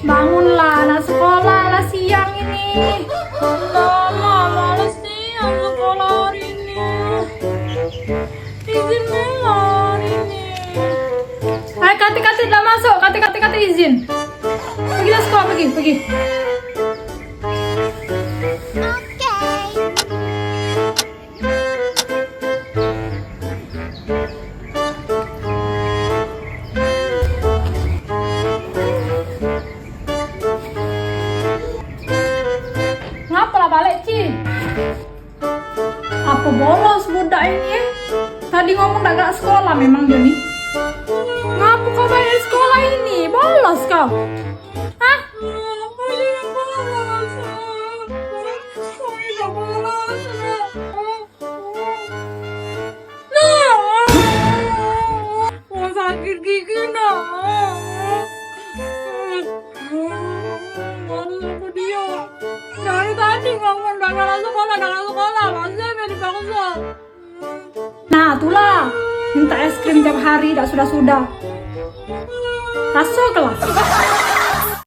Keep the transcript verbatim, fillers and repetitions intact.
Bangunlah, nak sekolah lah, siang ini. Alah, males nian sekolah hari ini. Izin lah hari ini. Hai, Kati, Kati, dah masuk. Kati, Kati, Kati, izin. Pergilah sekolah, pergi, pergi. Ngapo lah balek, Ci? Apo bolos budak ini, eh? Tadi ngomong dak galak sekolah memang dio ni. Ngapo kau balek sekolah ini? Bolos kau. Hah? Nah, sakit gigi, nah. Baru aku dia. Dari tadi ngomong dak nak sekolah, dak nak sekolah, masih aja dipaksa. Nah, tulah. Minta es krim tiap hari, dak sudah-sudah. Raso kelas.